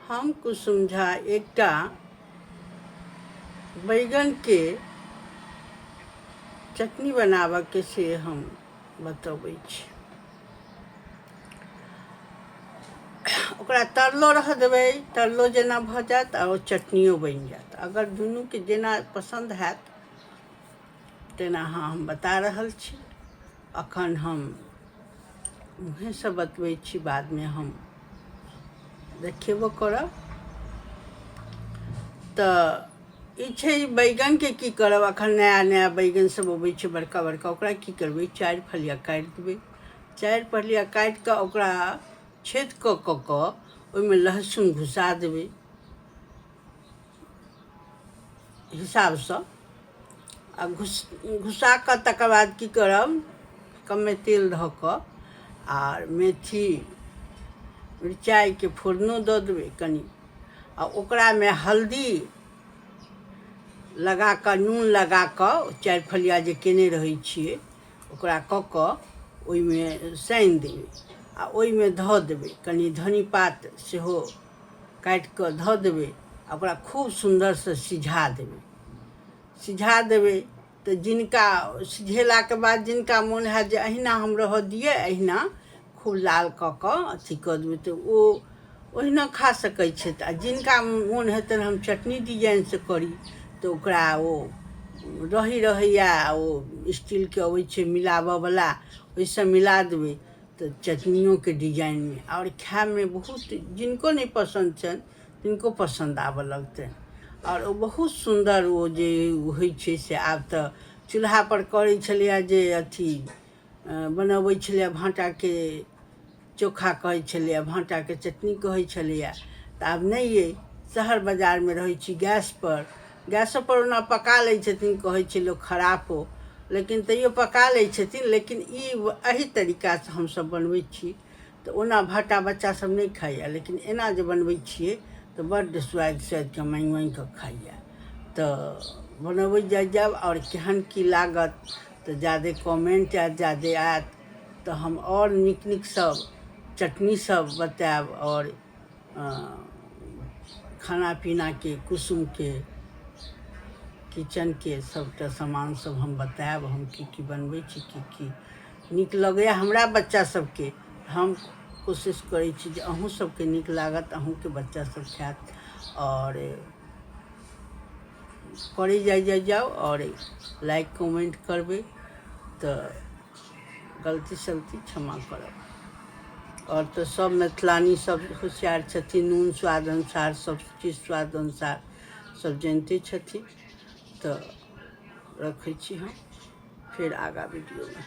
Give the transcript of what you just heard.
हम कुसुम झा एकटा बैगनके चटनी बनाबऽके से हम बतबै छी। ओकरा तरलो रहऽ देबै, तरलो जेना भऽ जायत आ ओ चटनियो बनि जायत। अगर दुनूके जेना पसन्द हैत तेना अहाँ हम बता रहल छी। अखन हम मुँहेसँ बतबै छी, बादमे हम देखेबो करब। तऽ ई छै बैगनके की करब। अखन नया नया बैगन सब अबै छै बड़का बड़का, ओकरा की करबै, 4 फलिया काटि देबै। 4 फलिया काटि कऽ ओकरा छेद कऽ कऽ कऽ ओहिमे लहसुन घुसा देबै हिसाबसँ। आ घुसा कऽ तकर बाद की करब, कमे तेल धऽ कऽ आर मेथी मिरचाइके फोरनो दऽ देबै कनि, आ ओकरामे हल्दी लगा कऽ नून लगा कऽ 4 फलिया जे केने रहै छियै ओकरा कऽ कऽ ओहिमे सानि देबै आ ओहिमे धऽ देबै। कनि धनी पात सेहो काटि कऽ धऽ देबै आ ओकरा खूब सुन्दरसँ सिझा देबै। सिझा देबै तऽ जिनका सिझेलाके बाद जिनका मोन हैत जे अहिना हम रहऽ दियै, अहिना खूब लाल कऽ कऽ अथी कऽ देबै तऽ ओ ओहिना खा सकै छथि। आ जिनका मोन हेतनि हम चटनी डिजाइनसँ करी तऽ ओकरा ओ रही रहैए, ओ स्टीलके अबै छै मिलाबयवला, ओहिसँ मिला देबै तऽ चटनियोके डिजाइनमे आओर खायमे बहुत जिनको नहि पसन्द छनि तिनको पसन्द आबऽ लगतनि। आओर ओ बहुत सुन्दर ओ जे होइ छै से आब तऽ चूल्हापर करै छलैए जे अथी बनबै छलैए, भाँटाके चोखा कहै छलैए, भाँटाके चटनी कहै छलैए, तऽ आब नहि अइ। शहर बाजारमे रहै छी गैसपर, गैसोपर ओना पका लै छथिन, कहै छै लोक खराब हो, लेकिन तैयो पका लै छथिन। लेकिन ई एहि तरीकासँ हमसभ बनबै छी तऽ ओना भाँटा बच्चासभ नहि खाइए, लेकिन एना जे बनबै छियै तऽ बड्ड स्वादि स्वादिके माँगि माँगिकऽ खाइए। तऽ बनबै जाइ जायब आओर केहन की लागत तऽ जादे कमेन्ट आयत, जादे आयत तऽ हम आओर नीक नीक सब चटनी सब बतायब आओर खाना पीनाके कुसुमके किचनके सबटा सामान सब हम बतायब, हम की की बनबै छी, की की नीक लगैए हमरा बच्चा सबके। हम कोशिश करै छी जे अहूँ सबके नीक लागत, अहूँके बच्चा सब खायत। आओर करै जाइ जाइ जाउ आओर लाइक कमेन्ट करबै तऽ गलती सलती क्षमा करब। आओर तऽ सब मैथिलानी सब होशियार छथिन, नून स्वाद अनुसार सब चीज स्वाद अनुसार सब जनिते छथिन। तऽ रखै छी हम फेर आगाँ वीडियोमे।